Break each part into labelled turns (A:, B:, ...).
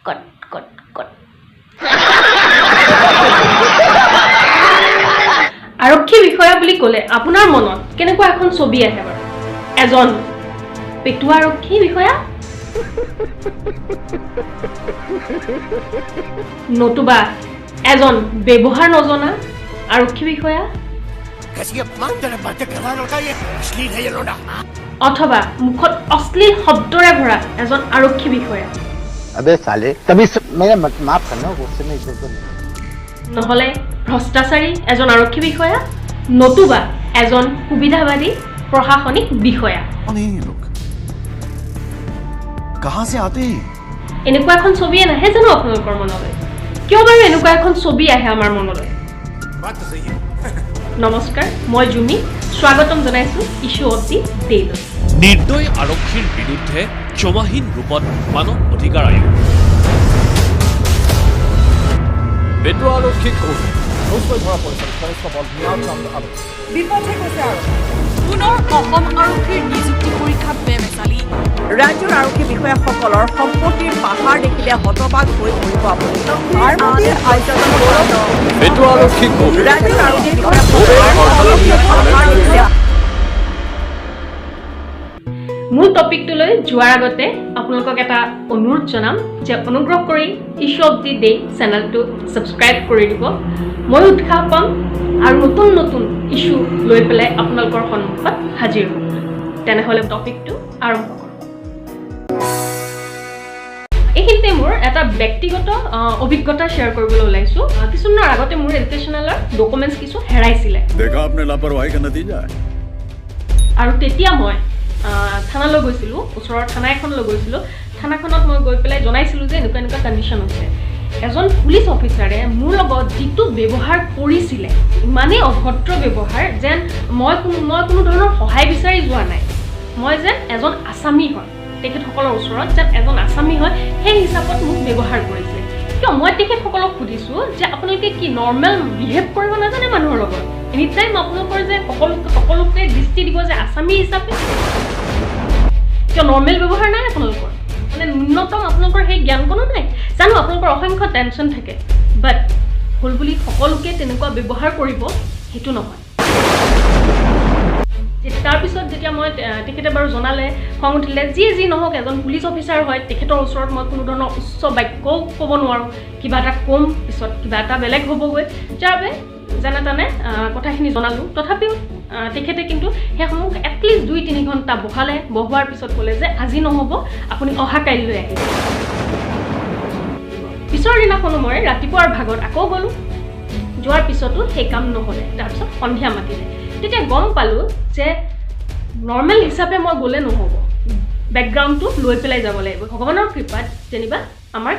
A: Cut cut cut. আৰক্ষী বিষয়া বুলি ক'লে আপোনাৰ মনত কেনেকুৱা এখন ছবি আহে বাৰু? এজন পেটুৱা আৰক্ষী বিষয়া, নতুবা এজন ব্যৱহাৰ নজনা আৰক্ষী বিষয়া, অথবা মুখত অশ্লীল শব্দৰে ভৰা এজন আৰক্ষী বিষয়া।
B: अबे साले, तभी मेरा माफ करना, गुस्से में इधर उधर।
A: নহ'লে ভ্ৰষ্টাচাৰী এজন আৰক্ষী বিষয়া, নতুবা এজন সুবিধাবাদী প্ৰশাসনিক বিষয়া।
C: कौन है ये लोग, कहां से आते हैं?
A: এনেকুৱা এখন ছবিয়ে নাহে জানো আপোনালোকৰ মনলৈ? কিয় বাৰু এনেকুৱা এখন ছবি আহে আমাৰ মনলৈ? নমস্কাৰ, মই জুমি, স্বাগতম জনাইছোঁ ইছ্যু অফ the ডেইলৈ।
D: নিৰ্দয় আৰক্ষীৰ বিৰুদ্ধে ক্ষমাহীন ৰূপত মানৱ অধিকাৰ আয়োগ।
E: পেটুৱা আৰক্ষী কোন? ঘোষকৈ ধৰা পৰিছে কনিষ্টবল মিয়াচান্দ আলম।
F: বিপথে গৈছে আৰক্ষী।
G: পুনৰ অসম আৰক্ষীৰ নিযুক্তি পৰীক্ষাত বেমেজালি।
F: ৰাজ্যৰ আৰক্ষী বিষয়াসকলৰ সম্পত্তিৰ পাহাৰ দেখিলে হতবাক হৈ পৰিব আপুনি।
E: পেটুৱা আৰক্ষী কোন?
F: ৰাজ্যৰ আৰক্ষী বিষয়াসকলৰ সম্পত্তিৰ পাহাৰ দেখিলে
A: মূল টপিকটোলৈ যোৱাৰ আগতে আপোনালোকক এটা অনুৰোধ জনাম যে অনুগ্ৰহ কৰি ইছ্যু অফ the day চেনেলটো ছাবস্ক্ৰাইব কৰি দিব। ময়ো উৎসাহ পাম আৰু নতুন নতুন ইছ্যু লৈ পেলাই আপোনালোকৰ সন্মুখত হাজিৰ হ'ম। তেনেহ'লে টপিকটো আৰম্ভ কৰোঁ। এইখিনিতে মোৰ এটা ব্যক্তিগত অভিজ্ঞতা শ্বেয়াৰ কৰিবলৈ ওলাইছোঁ। কিছুদিনৰ আগতে মোৰ এডুকেশ্যনেলৰ ডকুমেণ্টছ কিছু হেৰাইছিলে।
H: देखा आपने लापरवाही का नतीजा है।
A: আৰু তেতিয়া মই থানালৈ গৈছিলোঁ, ওচৰৰ থানা এখনলৈ গৈছিলোঁ। থানাখনত মই গৈ পেলাই জনাইছিলোঁ যে এনেকুৱা এনেকুৱা কণ্ডিশ্যন হৈছে। এজন পুলিচ অফিচাৰে মোৰ লগত যিটো ব্যৱহাৰ কৰিছিলে, ইমানেই অভদ্ৰ ব্যৱহাৰ, যেন মই কোনো ধৰণৰ সহায় বিচাৰি যোৱা নাই, মই যেন এজন আছামী হয়, তেখেতসকলৰ ওচৰত যেন এজন আছামী হয়, সেই হিচাপত মোক ব্যৱহাৰ কৰিছিলে। কিয়? মই তেখেতসকলক সুধিছোঁ যে আপোনালোকে কি নৰ্মেল বিহেভ কৰিব নাজানে মানুহৰ লগত? এনি টাইম আপোনালোকৰ যে সকলোকে দৃষ্টি দিব যে আছামী হিচাপে, কিয় নৰ্মেল ব্যৱহাৰ নাই আপোনালোকৰ? মানে ন্যূনতম আপোনালোকৰ সেই জ্ঞানকণো নাই জানো? আপোনালোকৰ অসংখ্য টেনশ্যন থাকে, বাট হ'ল বুলি সকলোকে তেনেকুৱা ব্যৱহাৰ কৰিব সেইটো নহয়। তাৰপিছত যেতিয়া মই তেখেতে বাৰু জনালে, খং উঠিলে। যিয়ে যি নহওক, এজন পুলিচ অফিচাৰ হয়, তেখেতৰ ওচৰত মই কোনো ধৰণৰ উচ্চ বাক্যও ক'ব নোৱাৰোঁ। কিবা এটা ক'ম, পিছত কিবা এটা বেলেগ হ'বগৈ। যাৰ বাবে যেনে তেনে কথাখিনি জনালোঁ। তথাপিও তেখেতে কিন্তু সেইসমূহ এটলিষ্ট 2-3 ঘণ্টা বহালে। বহোৱাৰ পিছত ক'লে যে আজি নহ'ব, আপুনি অহা কাইলৈ আহিব। পিছৰ দিনাখনো মই ৰাতিপুৱাৰ ভাগত আকৌ গ'লোঁ। যোৱাৰ পিছতো সেই কাম নহ'লে। তাৰপিছত সন্ধিয়া মাতিলে। তেতিয়া গম পালোঁ যে নৰ্মেল হিচাপে মই গ'লে নহ'ব, বেকগ্ৰাউণ্ডটো লৈ পেলাই যাব লাগিব। ভগৱানৰ কৃপাত যেনিবা আমাৰ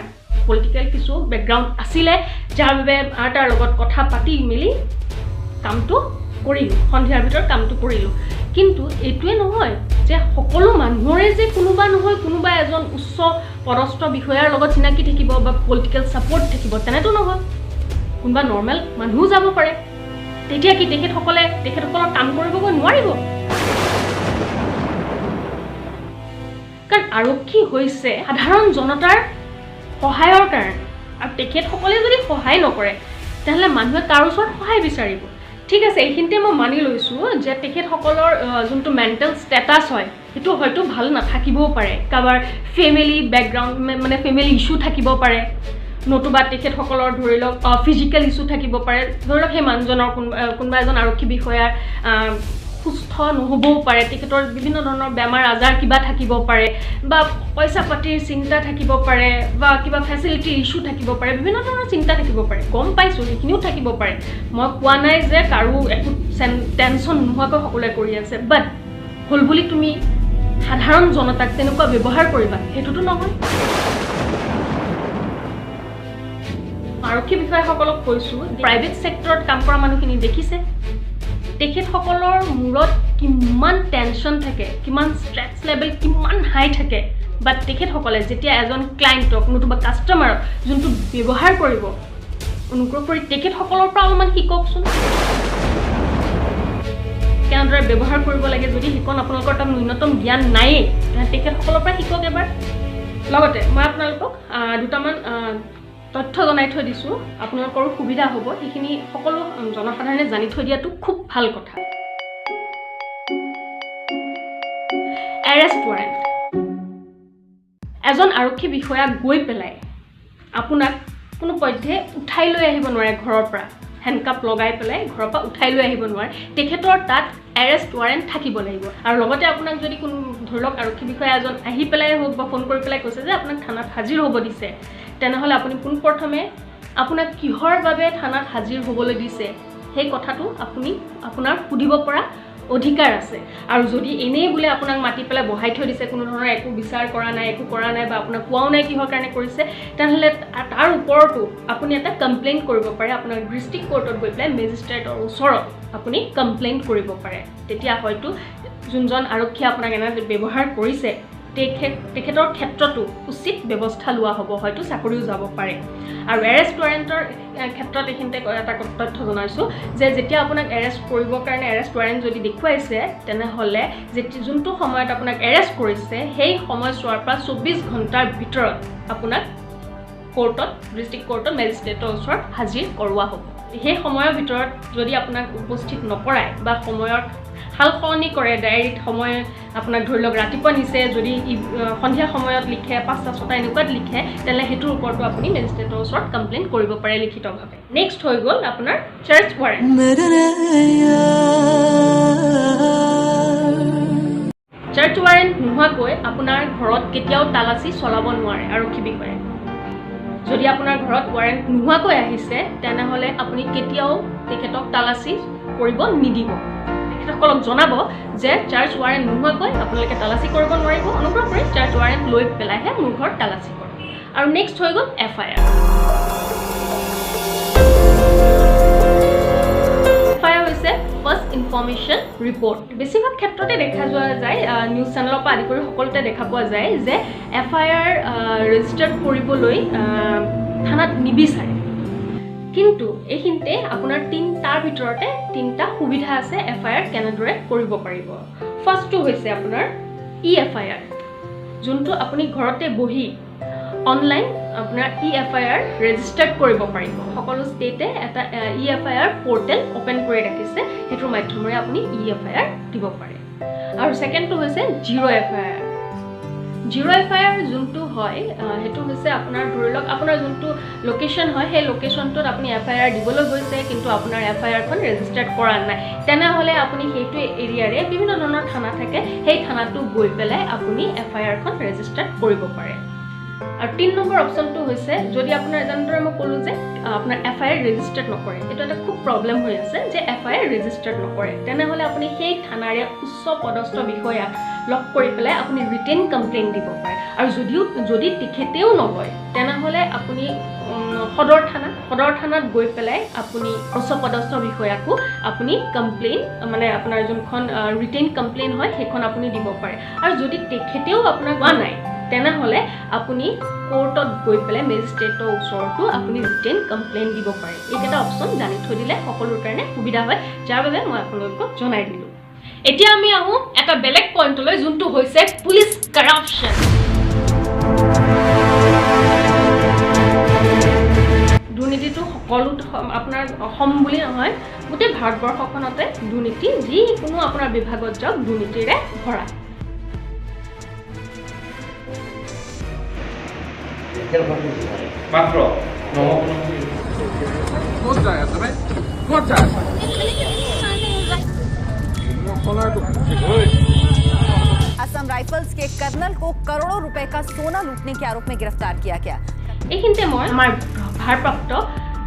A: পলিটিকেল কিছু বেকগ্ৰাউণ্ড আছিলে, যাৰ বাবে আৰু তাৰ লগত কথা পাতি মেলি কামটো কৰিলোঁ, সন্ধিয়াৰ ভিতৰত কামটো কৰিলোঁ। কিন্তু এইটোৱে নহয় যে সকলো মানুহৰে যে কোনোবা নহয় কোনোবা এজন উচ্চ পদস্থ বিষয়াৰ লগত চিনাকি থাকিব বা পলিটিকেল ছাপৰ্ট থাকিব, তেনেতো নহয়। কোনোবা নৰ্মেল মানুহো যাব পাৰে। তেতিয়া কি তেখেতসকলে তেখেতসকলৰ কাম কৰিবগৈ নোৱাৰিব? কাৰণ আৰক্ষী হৈছে সাধাৰণ জনতাৰ সহায়ৰ কাৰণে, আৰু তেখেতসকলে যদি সহায় নকৰে, তেনেহ'লে মানুহে কাৰ ওচৰত সহায় বিচাৰিব? ঠিক আছে, এইখিনিতে মই মানি লৈছোঁ যে তেখেতসকলৰ যোনটো মেণ্টেল ষ্টেটাছ হয়, সেইটো হয়তো ভাল নাথাকিবও পাৰে। কাৰোবাৰ ফেমিলি বেকগ্ৰাউণ্ড, মানে ফেমিলি ইছ্যু থাকিব পাৰে, নতুবা তেখেতসকলৰ ধৰি লওক ফিজিকেল ইছ্যু থাকিব পাৰে। ধৰি লওক সেই মানুহজনৰ কোনোবা এজন আৰক্ষী বিষয়াৰ সুস্থ নহ'বও পাৰে, তেখেতৰ বিভিন্ন ধৰণৰ বেমাৰ আজাৰ কিবা থাকিব পাৰে, বা পইচা পাতিৰ চিন্তা থাকিব পাৰে, বা কিবা ফেচিলিটিৰ ইছ্যু থাকিব পাৰে, বিভিন্ন ধৰণৰ চিন্তা থাকিব পাৰে। গম পাইছোঁ, সেইখিনিও থাকিব পাৰে। মই কোৱা নাই যে কাৰো একো টেনশ্যন নোহোৱাকৈ সকলোৱে কৰি আছে। বাট হ'ল বুলি তুমি সাধাৰণ জনতাক তেনেকুৱা ব্যৱহাৰ কৰিবা, সেইটোতো নহয়। আৰক্ষী বিষয়াসকলক কৈছোঁ, প্ৰাইভেট ছেক্টৰত কাম কৰা মানুহখিনি দেখিছে, তেখেতসকলৰ মূৰত কিমান টেনশ্যন থাকে, কিমান ষ্ট্ৰেছ লেভেল কিমান হাই থাকে। বাট তেখেতসকলে যেতিয়া এজন ক্লাইণ্টক নতুবা কাষ্টমাৰক যোনটো ব্যৱহাৰ কৰিব, অনুগ্ৰহ কৰি তেখেতসকলৰ পৰা অলপমান শিককচোন কেনেদৰে ব্যৱহাৰ কৰিব লাগে। যদি সেইকণ আপোনালোকৰ তাত ন্যূনতম জ্ঞান নায়েই, তেনেহ'লে তেখেতসকলৰ পৰা শিকক এবাৰ। লগতে মই আপোনালোকক দুটামান তথ্য জনাই থৈ দিছোঁ, আপোনালোকৰো সুবিধা হ'ব। সেইখিনি সকলো জনসাধাৰণে জানি থৈ দিয়াটো খুব ভাল কথা। এৰেষ্ট ৱাৰেণ্ট, এজন আৰক্ষী বিষয়া গৈ পেলাই আপোনাক কোনো পধ্যে উঠাই লৈ আহিব নোৱাৰে, ঘৰৰ পৰা হেণ্ডকাপ লগাই পেলাই ঘৰৰ পৰা উঠাই লৈ আহিব নোৱাৰে। তেখেতৰ তাত এৰেষ্ট ৱাৰেণ্ট থাকিব লাগিব। আৰু লগতে আপোনাক যদি কোনো ধৰি লওক আৰক্ষী বিষয়া এজন আহি পেলাই হওক বা ফোন কৰি পেলাই কৈছে যে আপোনাক থানাত হাজিৰ হ'ব দিছে, তেনেহ'লে আপুনি পোনপ্ৰথমে আপোনাক কিহৰ বাবে থানাত হাজিৰ হ'বলৈ দিছে সেই কথাটো আপুনি আপোনাৰ সুধিব পৰা অধিকাৰ আছে। আৰু যদি এনেই বোলে আপোনাক মাতি পেলাই বহাই থৈ দিছে, কোনো ধৰণৰ একো বিচাৰ কৰা নাই, একো কৰা নাই বা আপোনাক কোৱাও নাই কিহৰ কাৰণে কৰিছে, তেনেহ'লে তাৰ ওপৰতো আপুনি এটা কমপ্লেইন কৰিব পাৰে। আপোনাৰ ডিষ্ট্ৰিক্ট কোৰ্টত গৈ পেলাই মেজিষ্ট্ৰেটৰ ওচৰত আপুনি কমপ্লেইন কৰিব পাৰে। তেতিয়া হয়তো যোনজন আৰক্ষীয়ে আপোনাক এনে ব্যৱহাৰ কৰিছে তেখেতৰ ক্ষেত্ৰতো উচিত ব্যৱস্থা লোৱা হ'ব, হয়তো চাকৰিও যাব পাৰে। আৰু এৰেষ্ট ৱাৰেণ্টৰ ক্ষেত্ৰত এইখিনিতে এটা তথ্য জনাইছোঁ যে যেতিয়া আপোনাক এৰেষ্ট কৰিবৰ কাৰণে এৰেষ্ট ৱাৰেণ্ট যদি দেখুৱাইছে, তেনেহ'লে যোনটো সময়ত আপোনাক এৰেষ্ট কৰিছে সেই সময়ছোৱাৰ পৰা 24 ঘণ্টাৰ ভিতৰত আপোনাক কোৰ্টত, ডিষ্ট্ৰিক্ট কোৰ্টত মেজিষ্ট্ৰেটৰ ওচৰত হাজিৰ কৰোৱা হ'ব। সেই সময়ৰ ভিতৰত যদি আপোনাক উপস্থিত নকৰায় বা সময়ত সাল সলনি কৰে, ডায়েৰীত সময় আপোনাক ধৰি লওক ৰাতিপুৱা নিছে, যদি সন্ধিয়া সময়ত লিখে, 5টা 6টা এনেকুৱাত লিখে, তেনেহ'লে সেইটোৰ ওপৰতো আপুনি মেজিষ্ট্ৰেটৰ ওচৰত কমপ্লেইন কৰিব পাৰে লিখিতভাৱে। নেক্সট হৈ গ'ল আপোনাৰ চাৰ্চ ৱাৰেণ্ট। চাৰ্চ ৱাৰেণ্ট নোহোৱাকৈ আপোনাৰ ঘৰত কেতিয়াও তালাচী চলাব নোৱাৰে আৰক্ষী বিষয়াই। যদি আপোনাৰ ঘৰত ৱাৰেণ্ট নোহোৱাকৈ আহিছে, তেনেহ'লে আপুনি কেতিয়াও তেখেতক তালাচী কৰিব নিদিব। তেখেতসকলক জনাব যে চাৰ্চ ৱাৰেণ্ট নোহোৱাকৈ আপোনালোকে তালাচী কৰিব নোৱাৰিব, অনুগ্ৰহ কৰি চাৰ্চ ৱাৰেণ্ট লৈ পেলাইহে মোৰ ঘৰত তালাচী কৰক। আৰু নেক্সট হৈ গ'ল এফআইআৰ। এফআইআৰ হৈছে ফাৰ্ষ্ট ইনফৰ্মেশ্যন ৰিপৰ্ট। বেছিভাগ ক্ষেত্ৰতে দেখা যোৱা যায়, নিউজ চেনেলৰ পৰা আদি কৰি সকলোতে দেখা পোৱা যায় যে এফআইআৰ ৰেজিষ্টাৰ কৰিবলৈ থানাত নিবিচাৰে। কিন্তু এইখিনিতে আপোনাৰ তাৰ ভিতৰতে তিনিটা সুবিধা আছে এফআইআৰ কেনেদৰে কৰিব পাৰিব। ফাৰ্ষ্টটো হৈছে আপোনাৰ ই এফআইআৰ, যোনটো আপুনি ঘৰতে বহি অনলাইন আপোনাৰ ই এফআইআৰ ৰেজিষ্টাৰ্ড কৰিব পাৰিব। সকলো ষ্টেটে এটা ই এফআইআৰ পৰ্টেল অ'পেন কৰি ৰাখিছে, সেইটোৰ মাধ্যমেৰে আপুনি ই এফআইআৰ দিব পাৰে। আৰু ছেকেণ্ডটো হৈছে জিৰ' এফআইআৰ। জিৰ' এফআইআৰ যোনটো হয়, সেইটো হৈছে আপোনাৰ ধৰি লওক আপোনাৰ যোনটো লোকেশ্যন হয়, সেই লোকেশ্যনটোত আপুনি এফআইআৰ দিবলৈ গৈছে, কিন্তু আপোনাৰ এফআইআৰখন ৰেজিষ্টাৰ্ড কৰা নাই, তেনেহ'লে আপুনি সেইটো এৰিয়াৰে বিভিন্ন ধৰণৰ থানা থাকে, সেই থানাটো গৈ পেলাই আপুনি এফআইআৰখন ৰেজিষ্টাৰ্ড কৰিব পাৰে। আৰু 3 নম্বৰ অপশ্যনটো হৈছে যদি আপোনাৰ যেনেদৰে মই ক'লোঁ যে আপোনাৰ এফআইআৰ ৰেজিষ্টাৰ্ড নকৰে, এইটো এটা খুব প্ৰব্লেম হৈ আছে যে এফআইআৰ ৰেজিষ্টাৰ্ড নকৰে, তেনেহ'লে আপুনি সেই থানাৰে উচ্চ পদস্থ বিষয়াক লগ কৰি পেলাই আপুনি ৰিটেন কমপ্লেইন দিব পাৰে। আৰু যদি তেখেতেও নলয়, তেনেহ'লে আপুনি সদৰ থানাত গৈ পেলাই আপুনি উচ্চ পদস্থ বিষয়াকো আপুনি কমপ্লেইন, মানে আপোনাৰ যোনখন ৰিটেন কমপ্লেইন হয় সেইখন আপুনি দিব পাৰে। আৰু যদি তেখেতেও আপোনাক কোৱা নাই, তেনেহ'লে আপুনি কোৰ্টত গৈ পেলাই মেজিষ্ট্ৰেটৰ ওচৰতো আপুনি ৰিটেন কমপ্লেইন দিব পাৰে। এইকেইটা অপশ্যন জানি থৈ দিলে সকলোৰ কাৰণে সুবিধা হয়, যাৰ বাবে মই আপোনালোকক জনাই দিলোঁ। এতিয়া আমি আহোঁ এটা বেলেগ পইণ্টলৈ, যোনটো হৈছে পুলিচ কাৰাপশ্যন। দুৰ্নীতিটো সকলো আপোনাৰ অসম বুলি নহয়, গোটেই ভাৰতবৰ্ষখনতে দুৰ্নীতি, যিকোনো আপোনাৰ বিভাগত যাওক দুৰ্নীতিৰে ভৰা।
C: असम राइफल्स के कर्नल को करोड़ों रुपए का सोना लूटने के आरोप में गिरफ्तार किया गया।
A: এইখিনিতে মই আমাৰ ভাৰপ্ৰাপ্ত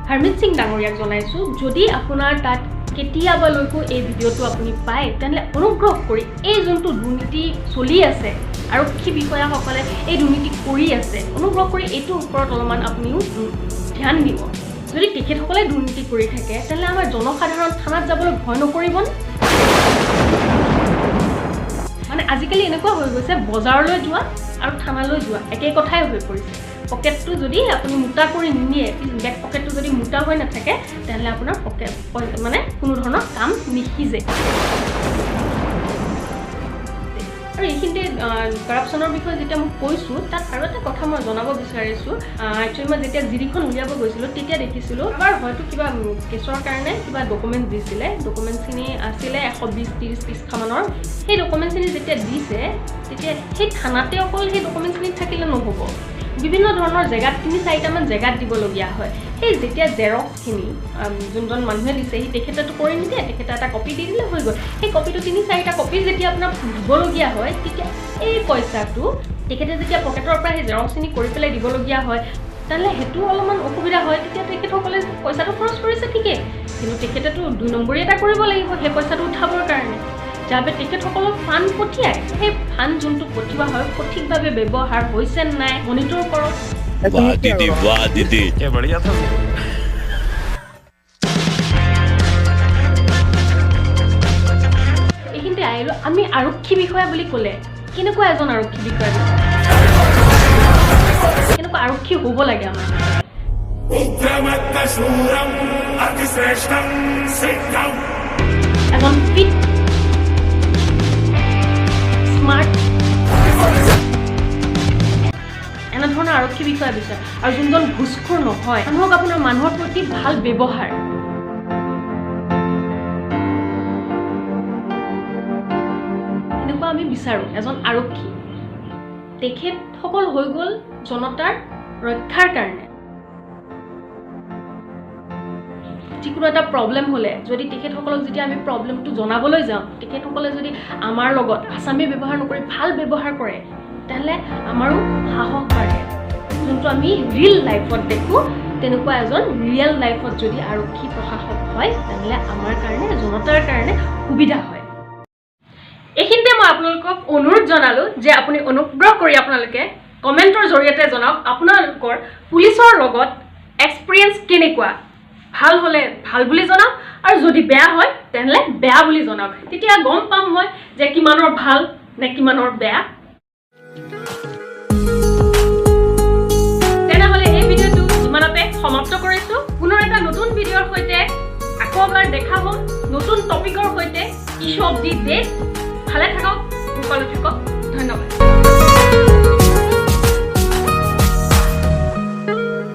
A: হৰমিত সিং ডাঙৰীয়াক জনাইছোঁ, যদি আপোনাৰ তাত কেতিয়াবালৈকো এই ভিডিঅ'টো আপুনি পায়, তেনেহ'লে অনুগ্ৰহ কৰি এই যোনটো দুৰ্নীতি চলি আছে, আৰক্ষী বিষয়াসকলে এই দুৰ্নীতি কৰি আছে, অনুগ্ৰহ কৰি এইটোৰ ওপৰত অলপমান আপুনিও ধ্যান দিব। যদি তেখেতসকলে দুৰ্নীতি কৰি থাকে, তেনেহ'লে আমাৰ জনসাধাৰণ থানাত যাবলৈ ভয় নকৰিবনে? মানে আজিকালি এনেকুৱা হৈ গৈছে, বজাৰলৈ যোৱা আৰু থানালৈ যোৱা একে কথাই হৈ পৰিছে। পকেটটো যদি আপুনি মোটা কৰি নিনিয়ে, বেক পকেটটো যদি মোটা হৈ নাথাকে, তেনেহ'লে আপোনাৰ পকেট মানে কোনো ধৰণৰ কাম নিসিজে। আৰু এইখিনিতে কৰাপশ্যনৰ বিষয়ে যেতিয়া মই কৈছোঁ, তাত আৰু এটা কথা মই জনাব বিচাৰিছোঁ। একচুৱেলি মই যেতিয়া জিডিখন উলিয়াব গৈছিলোঁ, তেতিয়া দেখিছিলোঁ এবাৰ হয়তো কিবা কেছৰ কাৰণে কিবা ডকুমেণ্টছ দিছিলে। ডকুমেণ্টছখিনি আছিলে 120-30 পৃষ্ঠামানৰ। সেই ডকুমেণ্টছখিনি যেতিয়া দিছে, তেতিয়া সেই থানাতে অকল সেই ডকুমেণ্টছখিনি থাকিলে নহ'ব, বিভিন্ন ধৰণৰ জেগাত, 3-4টামান জেগাত দিবলগীয়া হয়। সেই যেতিয়া জেৰক্সখিনি যোনজন মানুহে দিছে, সি তেখেতেতো কৰি নিদিয়ে, তেখেতে এটা কপি দি দিলে হৈ গ'ল। সেই কপিটো 3-4টা কপি যেতিয়া আপোনাক দিবলগীয়া হয়, তেতিয়া এই পইচাটো তেখেতে যেতিয়া পকেটৰ পৰা সেই জেৰক্সখিনি কৰি পেলাই দিবলগীয়া হয়, তেনেহ'লে সেইটো অলপমান অসুবিধা হয়। তেতিয়া তেখেতসকলে পইচাটো খৰচ কৰিছে ঠিকেই, কিন্তু তেখেতেতো 2 নম্বৰী এটা কৰিব লাগিব সেই পইচাটো উঠাবৰ কাৰণে। যাৰ বাবে তেখেতসকলক ফাণ্ড পঠিয়ায়, সেই ফাণ্ড যোনটো পঠিওৱা হয় সঠিকভাৱে ব্যৱহাৰ হৈছে নাই মনিটৰ কৰক।
D: वाह दीदी, वाह दीदी।
A: এইখিনিতে আহিলোঁ আমি, আৰক্ষী বিষয়া বুলি ক'লে কেনেকুৱা এজন আৰক্ষী বিষয়া বিচাৰোঁ, কেনেকুৱা আৰক্ষী হ'ব লাগে আমাৰ? এজন ফিট, স্মাৰ্ট, এনেধৰণৰ আৰক্ষী বিষয়া বিচাৰে। আৰু যোনজন ঘোচখোৰ নহয়, মানুহক আপোনাৰ মানুহৰ প্ৰতি ভাল ব্যৱহাৰ, এনেকুৱা আমি বিচাৰোঁ এজন আৰক্ষী। তেখেতসকল হৈ গ'ল জনতাৰ ৰক্ষাৰ কাৰণে। যিকোনো এটা প্ৰব্লেম হ'লে যদি তেখেতসকলক যেতিয়া আমি প্ৰব্লেমটো জনাবলৈ যাওঁ, তেখেতসকলে যদি আমাৰ লগত আছামী ব্যৱহাৰ নকৰি ভাল ব্যৱহাৰ কৰে, তেতিয়াহ'লে আমাৰো সাহস বাঢ়ে। যোনটো আমি ৰিয়েল লাইফত দেখোঁ, তেনেকুৱা এজন ৰিয়েল লাইফত যদি আৰক্ষী প্ৰশাসক হয়, তেনেহ'লে আমাৰ কাৰণে, জনতাৰ কাৰণে সুবিধা হয়। এইখিনিতে মই আপোনালোকক অনুৰোধ জনালোঁ যে আপুনি অনুগ্ৰহ কৰি আপোনালোকে কমেণ্টৰ জৰিয়তে জনাওক আপোনালোকৰ পুলিচৰ লগত এক্সপিৰিয়েঞ্চ কেনেকুৱা। ভাল হ'লে ভাল বুলি জনাওক আৰু যদি বেয়া হয় তেনেহ'লে বেয়া বুলি জনাওক। তেতিয়া গম পাম মই যে কিমানৰ ভাল নে কিমানৰ বেয়া। তেনেহ'লে এই ভিডিঅ'টো ইমানতে সমাপ্ত কৰিছোঁ। পুনৰ এটা নতুন ভিডিঅ'ৰ সৈতে আকৌ এবাৰ দেখা হ'ম, নতুন টপিকৰ সৈতে, ইছ্যু অফ the day. ভালে থাকক, কুশলে থাকক, ধন্যবাদ।